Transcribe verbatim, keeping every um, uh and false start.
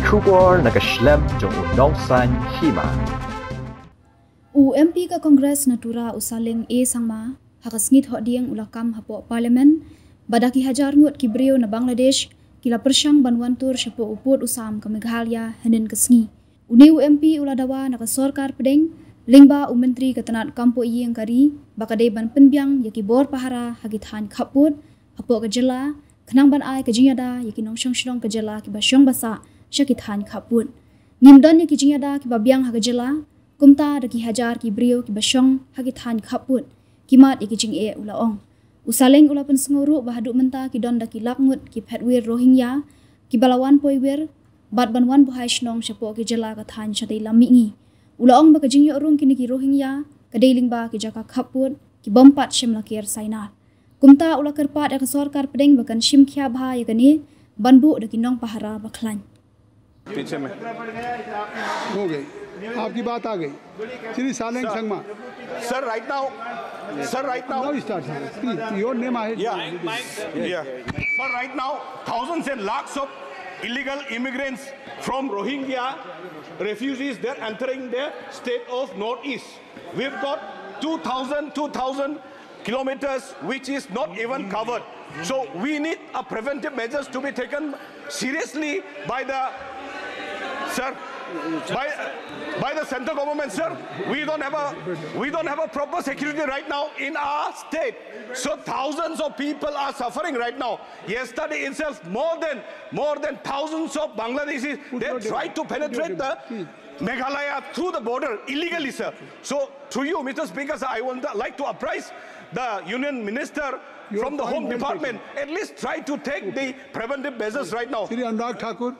Khubor na ka shlem jong u nongsan hima. U M P ka Congress na Tura u Saleng A Sangma, ha ka sngi Thohdieng u la kam hapoh Parliament, ba da ki hajar ngut ki briew na Bangladesh, ki la pyrshang ban wan tur shapoh u pud u sam ka Meghalaya hynnin ka sngi. Une u M P u la dawa na ka sorkar pdeng, lyngba u Myntri ka tnat kam poh ïing ka ri, ba ka dei ban pynbiang ïa ki bor pahara ha ki thaiñ khappud, hapoh ka jylla, khnang ban ai ka jingïada ïa ki nongshong shnong ka jylla kiba shong ba sah sha ki thaiñ khappud. Ngim don ïa ki jingïada kiba biang ha ka jylla, kumta da ki hajar ki briew kiba shong ha ki thaiñ khappud, ki mad ïa ki jingeh, u la ong. U Saleng u la pynsngew ruh ba haduh mynta ki don da ki lak ngut ki phet wir Rohingya, kiba la wan poi wir, bad ban wan buhai shnong shapoh ki jylla ka thaiñ shatei lam mihngi. U la ong ba ka jingïoh rung kine ki Rohingya, ka dei lyngba ki jaka khappud, ki bym pat shim la ker sainar. Kumta u la kyrpad ïa ka sorkar pdeng ba kan shim khia bha ïa kane, ban buh da ki nongpahara ba khlaiñ. पीछे में। हो गई, आपकी बात आ गई। श्री सालेंग संगमा। Sir, right now, sir, right now, Now start, sir. Please, your name I yeah, yeah. But right now, thousands and lakhs of illegal immigrants from Rohingya refugees, they're entering the state of Northeast. We've got two thousand, two thousand kilometers which is not even covered. So we need a preventive measures to be taken seriously by the, sir, by, by the central government, sir. We don't have a, we don't have a proper security right now in our state. So thousands of people are suffering right now. Yesterday itself, more than, more than thousands of Bangladeshis, they tried to penetrate the Meghalaya through the border illegally, sir. So through you, Mister Speaker, sir, I would like to apprise the Union Minister from the Home Department, at least try to take the preventive measures right now. श्री अनुराग ठाकुर।